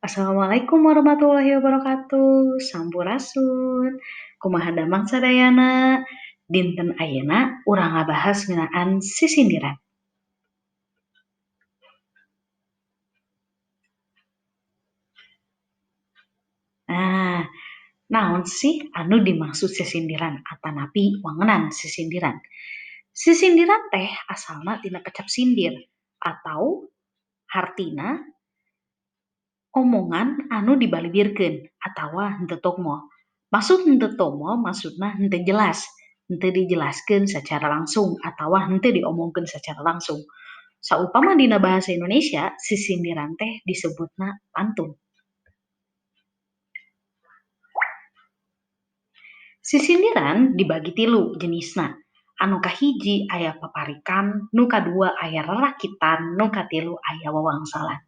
Assalamualaikum warahmatullahi wabarakatuh. Sampurasun. Kumaha damang sadayana? Dinten ayeuna urang ngabahas ngeunaan sisindiran. Nah, naon sih anu dimaksud sisindiran atanapi wangenan sisindiran? Sisindiran teh asalna tina kecap sindir atau hartina omongan anu dibalibirkeun atawa henteu tongol. Maksud henteu tongol maksudna henteu jelas, henteu dijelaskeun secara langsung atawa henteu diomongkeun secara langsung. Saupama dina bahasa Indonesia sisindiran teh disebutna pantun. Sisindiran dibagi tilu jenisna. Anu kahiji aya paparikan, nu kadua aya rarakitan, nu katilu aya wawangsalan.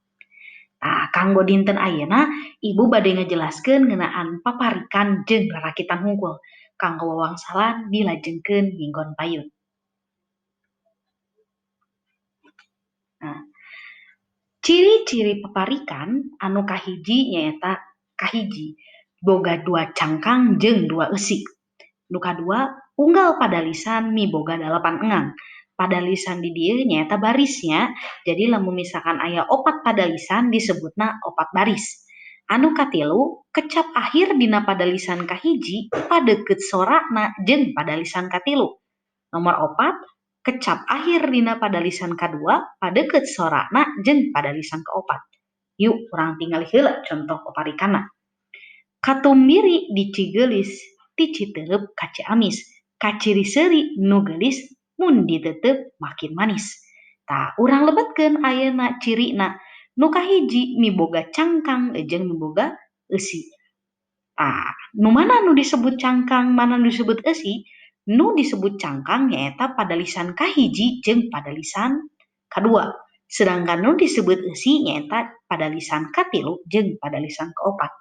Tah, kanggo dinten ayeuna ibu bade ngajelaskeun ngeunaan paparikan jeung rarakitan hungkul. Kanggo wawangsalan dilajengkeun minggon payun. Nah, ciri-ciri paparikan anu kahiji nyaeta kahiji boga dua cangkang jeung dua eusi. Nu kadua unggal padalisan miboga 8 engang. Padalisan di dieu nyaeta barisnya, jadi lamun misalkan aya 4 padalisan disebutna 4 baris. Anu katilu, kecap akhir dina padalisan kahiji padeukeut sorana jeung padalisan katilu. Nomor 4, kecap akhir dina padalisan kadua padeukeut sorana jeung padalisan kaopat. Yuk urang tingali heula contoh paparikanna. Katumbiri di Cigelis ti Citeureup ka Ciamis, kaciri seuri nu geulis mun ditetep makin manis. Tah, urang lebetkeun ayeuna cirina. Nu kahiji miboga cangkang jeung miboga eusi. Tah, nu mana nu disebut cangkang, mana nu disebut eusi? Nu disebut cangkang nyaeta padalisan kahiji jeung padalisan kadua. Sedangkan nu disebut eusi nyaeta padalisan katilu jeung padalisan kaopat.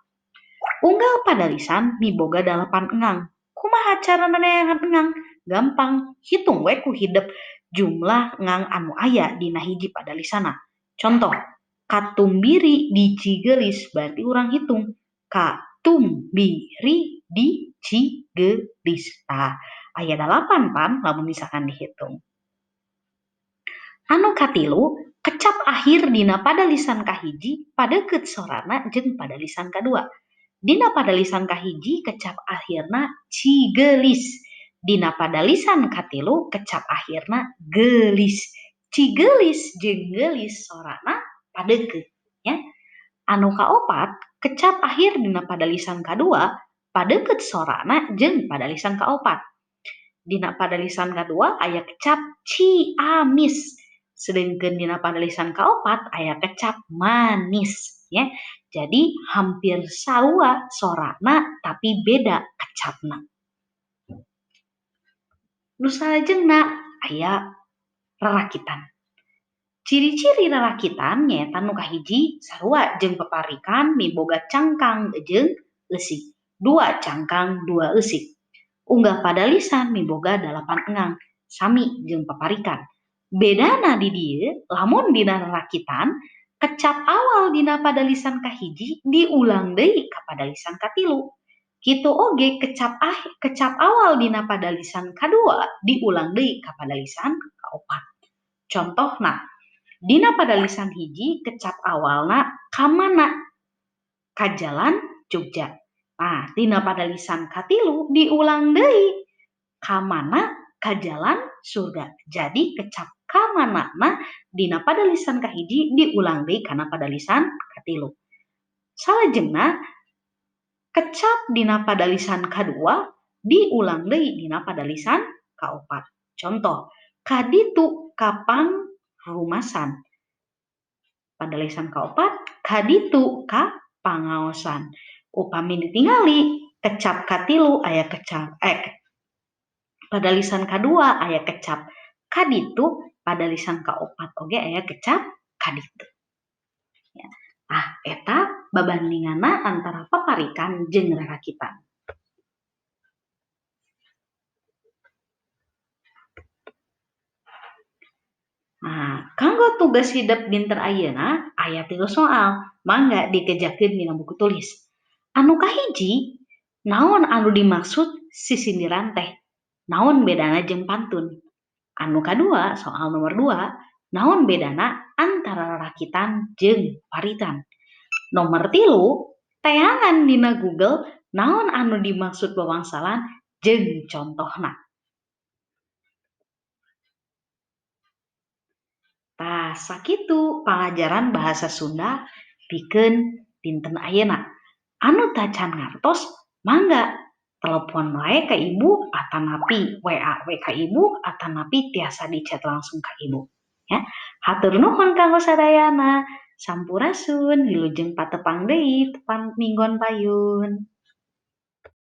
Unggal padalisan miboga 8 engang. Kumaha carana neangan engang? Gampang, hitung we ku hidep jumlah engang anu aya dina hiji padalisana. Contoh, katumbiri di Cigelis berarti urang hitung katumbiri di Cigelis. Tah, aya 8 pan lamun misalkan dihitung. Anu katilu, kecap akhir dina padalisan kahiji padeukeut sorana jeung padalisan kadua. Dina padalisan kahiji kecap akhirna Cigelis. Dina padalisan katilu kecap akhirna gelis. Cigelis jeung geulis sorana padeukeut nya. Anu kaopat, kecap akhir dina padalisan kadua padeukeut sorana jeung padalisan kaopat. Dina padalisan kadua aya kecap Ciamis. Sedengkeun dina padalisan kaopat aya kecap manis ya. Jadi hampir sarua sorana tapi beda kecapna. Nu salajengna aya rarakitan. Ciri-ciri rarakitan nyaeta nu kahiji sarua jeung paparikan miboga cangkang jeung eusi. 2 cangkang 2 eusi. Unggah padalisan miboga 8 engang sami jeung paparikan. Bedana di dieu lamun dina rarakitan kecap awal dina padalisan kahiji diulang deui ka padalisan katilu. Kitu oge kecap awal dina padalisan kadua diulang deui ka padalisan kaopat. Contohna, dina padalisan hiji kecap awalna kamana? Ka jalan Jogja. Nah, dina padalisan katilu diulang deui kamana? Ka jalan surga. Jadi kecap kamanana dina padalisan kahiji diulang deui kana padalisan katilu. Salajengna kecap dina padalisan kadua diulang deui dina padalisan kaopat. Contoh, kaditu ka pangrumasan. Padalisan kaopat kaditu ka pangaosan. Upami ditingali kecap katilu aya kecap padalisan kadua aya kecap kaditu, padalisan kaopat oge aya kecap kaditu. Ya. Ah, eta babandinganna antara paparikan jeung rarakitan. Nah, Kanggo tugas hidep dinten ayeuna aya 3 soal, mangga dikejakeun dina buku tulis. Anu kahiji, naon anu dimaksud sisindiran teh? Naon bedana jeung pantun? Anu kadua, soal nomor 2, naon bedana antara rarakitan jeung paritan? Nomor 3, teangan dina Google naon anu dimaksud wawangsalan jeung contohna. Tah, sakitu pangajaran bahasa Sunda pikeun dinten ayeuna. Anu tacan ngartos, mangga telepon wae ka ibu atanapi WA we ka ibu atanapi tiasa di chat langsung ka ibu ya. Hatur nuhun kanggo sadayana. Sampurasun, wilujeng patepang deui tepan minggon payun.